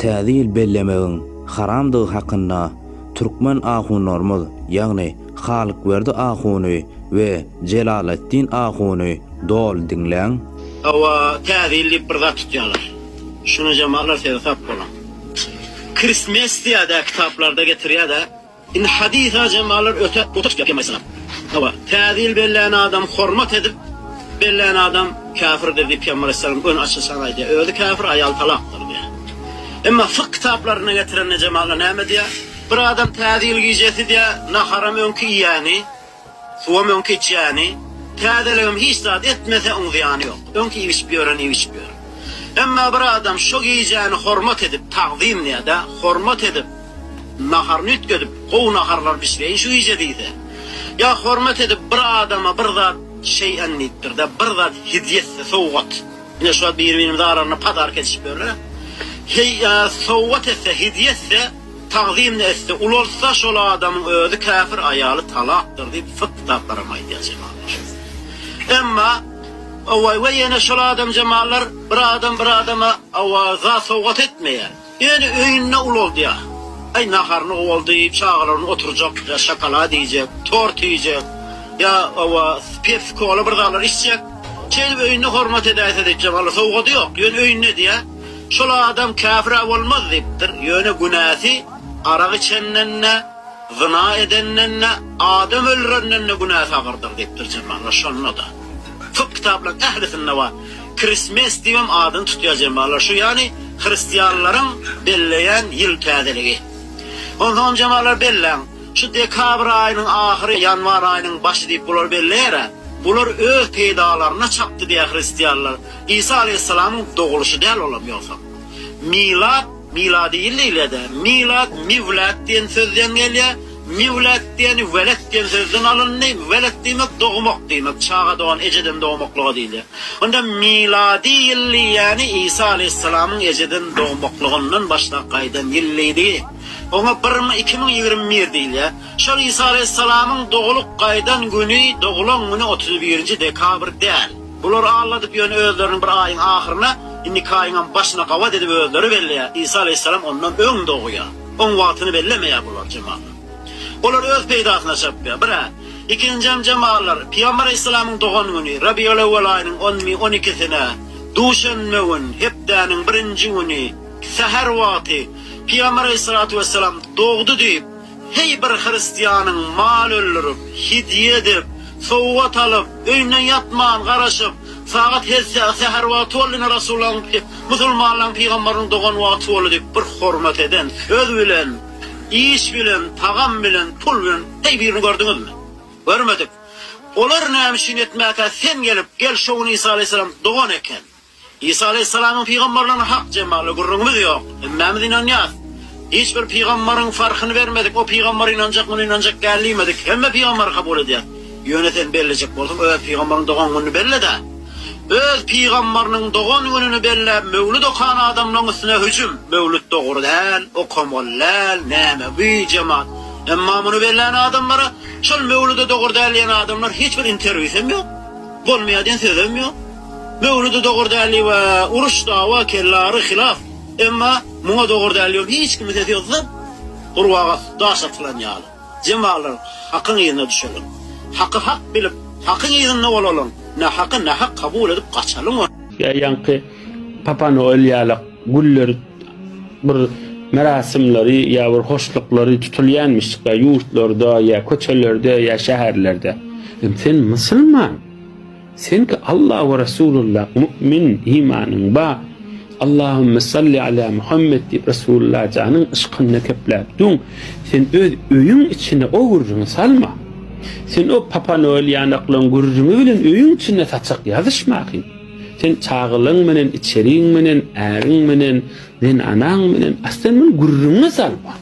Täze ýyl bellemegiň haramdygy hakynda türkmen ahunlarymyz, ýagny Halykberdi ahuny we Jelaletdin ahuny doly diňläň. Hawa, Täze ýyl diýip bir zat tutýarlar. Şuny jemaatlar seresap boluň. Christmas diýýär-dä kitaplarda getirýär-dä. Indi hadysa jemalar öte öte çykýar Pygamber Hawa, täze ýyl bellän adam hormat edip bellän adam käfirdir diýip Pygamber aleyhissalam göni aç-açan aýdýar. Özi käfir, aýaly talakdyr diýýär. Emma fykh kitaplarynda getirende jemalar näme diýýär? Bir adam täze ýyl gijesi diýýär, naharam öňki iýýäni, Suwam öňki içýäni, täzeligem hiç zat etmese oň zyýany ýok. Öňki iýip-içip ýören iýip-içip ýör. Emma bir adam şo gijäni hormat edip, tagzym diýýär-dä, hormat edip, naharyny üýtgedip, gowy naharlar bişireýin şu gije diýse, ýa hormat edip bir adama bir zat şeý'en diýipdir-de, bir zat hidýe etse, sowgat. Ine şu wagt biri-birimiz aralarynda podarka edişip ýörler-ä. Heý, sowgat etse, hidýe etse, Tagzym etse ulaltsa şol adamyň özi käfir aýaly talakdyr diýip fykh kitaplaram aýdýar jemallar. Emma owa we ýene şol adam jemallar bir adam bir adama owa zat sowgat etmeýär. Ýöne öýünde ulaldýar. Aý naharyny gowaldyp çagalaryny oturjak ýa şokolad iýjek, tort iýjek ýa owa pepsi kola bir zatlar içjek. Şeýdip öýünde hormat edäýse diýip jemallar sowgady ýok ýöne öýünde edýär. Şol adam käfir-ä bolmaz diýipdir, ýöne günäsi arak içenden-de, zyna edenden-de, adam öldürenden-de günäsi agyrdyr diýipdir jemagat, şonda-da. Fykh kitaplaryň ählisinde bar. Krismes diýibem adyny tutýar jemagat, şu ýany hristianlaryň belleýän ýyl täzeligi. Onsoňam jemagat belläň, şu dekabr aýynyň ahyry, ýanwar aýynyň başy diýip bular belleýär-ä, bular öz peýdalaryna çapdy diýýär hristianlar. Isa aleýhissalamyň dogulyşy däl olam ýogsam. Milat, milady ýyl diýilýär-dä. Milat, miwlat diýen sözden gelýär. Miwlat diýeni welet diýen sözden alyndy. Welet diýmek dogmak diýmek, çaga dogan ejeden dogmaklyga diýilýär. Onda milady ýyl diýýäni Isa aleýhissalamyň ejeden dogmaklygyndan başlap gaýdan ýyl diýdi. Oňa bir müň 2021 diýilýär. Şol Isa aleýhissalamyň dogulyp gaýdan güni, dogulan güni 31-nji dekabr däl. Bular aldadyp ýöne özleriniň bir aýyň ahyryna, indiki aýyňam başyna gabat edip özleri belleýär. Isa aleýhissalam ondan öň dogýar. Oň wagtyny bellemeýär bular jemagat. Olar öz peýdasyna çapýar. Bir-ä. Ikinjem jemagatlar, Pygamber aleýhissalamyň dogan güni, Rabiulewwel aýynyň on on ikisine, duşenbe gün, hepdäniň birinji güni, säher wagty Pygamber aleýhissalatu wessalam dogdy diýip, Heý bir hristianyň mal öldürip, hidýe edip, sowgat alyp, öýünden ýatman garaşyp, sagat her säher wagty boldy ine Rasullaň musulmanlaň pygambarynyň dogan wagty boldy diýip bir hormat eden söz bilen, iş bilen, tagam bilen, pul bilen heý birini gördüňizmi? Görmedik. Olar näme üçin etmäkä sen gelip gel şo gün Isa aleýhissalam dogan eken. Isa aleýhissalamyň pygamberligine hak jemally gürrüňimiz ýok. Hemmämiz ynanýas. Hiç bir pygambaryň farkyny bermedik, o pygambara ynanjak, muny ynanjak däl diýmedik. Hemme pygambary kabul edýäs. Ýöne sen bellejek bolsaň öz pygambaryň dogan gününi belle-dä. Öz pygambarynyň dogan gününi belläp möwlüt okan adamlaň üstüne hüjüm. Möwlüt dogry däl, okamaly däl, näme bu jemat. Emma muny bellän adamlara şol möwlüde dogry däl diýen adamlar hiç bir interwýusem ýok. Bolmaýar diýen sözem ýok. Möwlüdi dogry däl diýip uruş dawa kellary hylaf. Emma muňa dogry däl diýip hiç kimiň sesi ýok zyp gurbaga daş atylan ýaly. Jemalar hakyň yzyna düşeliň. Haky hak bilip hakyň yzynda bolalyň. Nahaky nahak kabul edip gaçalyň. Ýa ýaňky Papa Noel ýalak gülleri bir merasymlary ýa bir hoşluklary tutulýanmyşdyk ýurtlarda ýa köçelerde ýa şäherlerde. Sen musulman. Sen ki Allah we Resulullah mu'min imanyň ba Allahümme salli ala Muhammed diýip Resulullah janyň yşkynda kepläp duň sen öz öýüň içine o gürrüňi salma. Sen o Papa Noel ýanaklaň gürrüňi bilen öýüň içinde saçak ýazyşmagyn. Sen çagalaň menen içeriň menen äriň menen zenanaň menen aslen muny gürrüňe salma.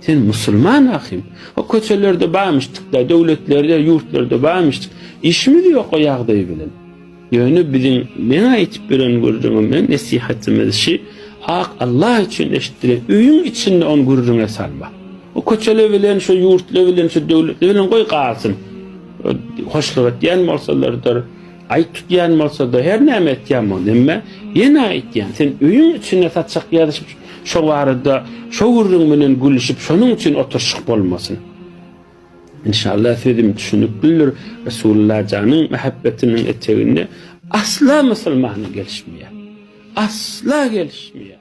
Sen musulman ahym. O köçelerde barmyşdyk-da, döwletlerde, ýurtlarda barmyşdyk. Işimiz ýok o ýagdaý bilen. Ýöne biziň meň aýtyp beren gürrüňim, meň nesihatymyz şi, ak Allah üçin eşitdilen, öýüň içinde ony gürrüňe salma. O köçeler bilen, şo ýurtlar bilen, şo döwletler bilen goý galsyn. Hoşluk etýän bolsalardyr, aýt tutýan bolsa-da, her näme etýän bolsa, emme ýene aýtýan, sen öýüň içinde saçak ýazyşyp. Şo barada şo gürrüň bilen gülüşip şonuň üçin oturyşyk bolmasyn. Inşallah sözüm düşüniklidir. Resulullah janyň mähebbetiniň eteginde asla musulmanyň gelişmeýär. Asla gelişmeýär.